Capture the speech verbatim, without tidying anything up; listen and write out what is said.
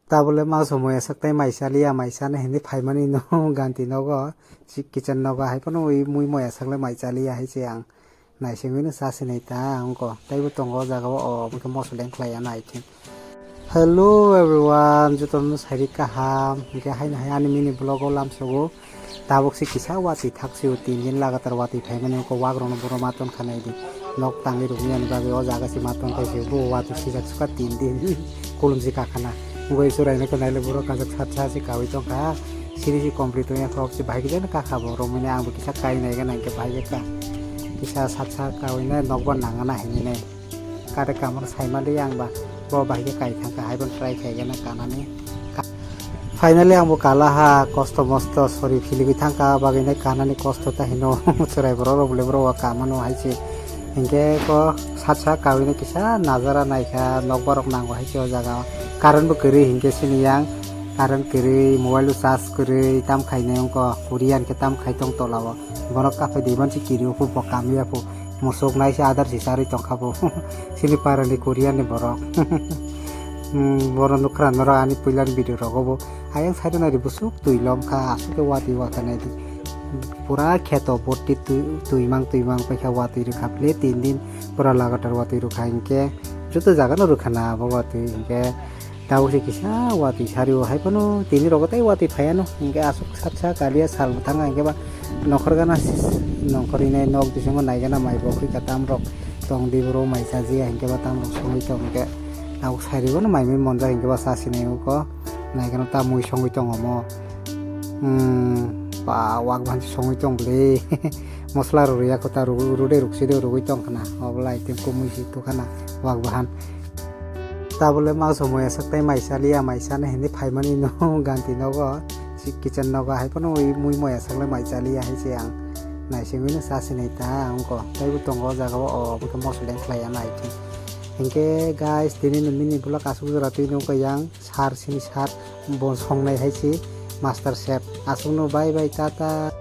Tabole ma somoi asak tai mai chaliya, mai chana hinwi phaimani no ganti nogo, si kitchen nogo hai phano ui mui moi asak le mai chaliya hai se ang. Naisingwi no cha sinai ta ang ko. Taibo tongo o jaga o, o, bwkhe moso leng khlai ya nai thing. Hello everyone, jotono sairi kaham. Hingke haino hai ani mini vlog o lamsogo. Tabuk se kisa watwi thak sio, tin din lagatar watwi phaimani, wngkha wagrokno boro ma ton kha nai di. Nok tangwi rwgwi ani bagwi o jaga se ma ton khai sio, bo watwi sijak sukha tin din. Kulumsi kakhana. Wngwi chwraino khe naile borok kajak sat sa se kawi tongkha. Siri se complete wngya khorok se bahai khe kakha bo romwi nai, ang bo kisa kai nai gana hingke bahai khe ka. Kisa sat sa kawi nai nokbar nangana hinwi nai. Kare kamar saimali ang ba bo bahai khe kai thangkha, hai bono try khaigena kanani. Ka-, finally ang bo kala ha, kosto mosto sori philigwi thangkha, bagwi nai kanani kosto ta hino. Chwrai borok rok bole borok wa kamano hai se. Hinkhe ko sat sa kawino kisa najara naikha, nokbar rok nango hai se o jaga o. Current bo kwrwi hinkhe sini yang, current kwrwi, mobile o charge kwrwi, tam khainai wngkha, Korean khe tam khai tong tola o. Borok kaphai di mansi kiri o phu bo kamya phu. Musuk nai se adar si charwi tongkha bo. Sini para ni Korean ni borok. Hmm, borok nukha norok ani puila ni video rogo bo. Ayang side nai ri busuk twi lom kha, asuk ke watwi wa kha nai di. Pura kheto boti twi, twi mang twi mang paikha watwi rwkha ple tin din pura lagatar watwi rwkha hinkhe joto jaga no rwkha na bo watwi hinkhe. Tabuk se kisa watwi sari o hai phano tini rogo tei watwi phaiya no. Hinkhe aswk sat sa kaliya sal bwthang hinkhe ba nokhor gana sis-, nokhor ine nok bisingo nai gana mai bo khwi ka tam rok tong di boro mai cha jiya hinkhe ba tam rok songwi tong hinkhe tabuk sari o no mai mui monjak hinkhe ba cha sinai uko nai gana ta mui songwi tong omo. Hmm, ba wak bahan se songwi tong bwle. Mosla rwrwi ya kho ta rw-, rwdai rwksi de rwgwi tong khna. Obo lai tei kumui si tu khna wak bahan. Tabole ma somoi asak tai mai chaliya, mai chana hinwi phaimani no ganti nogo, si kitchen nogo hai phano ui mui moi asak le mai chaliya hai se ang. Naisingwi no cha sinai ta ang ko. Taibo tongo o jaga o, o bwkhe mosla leng khlai ya nai thing. Hinkhe guys, tini ni mini vlog asuk jora twi nukha yang, sir sini sir bo songnai hai se master chef. Asuk no bye bye tata.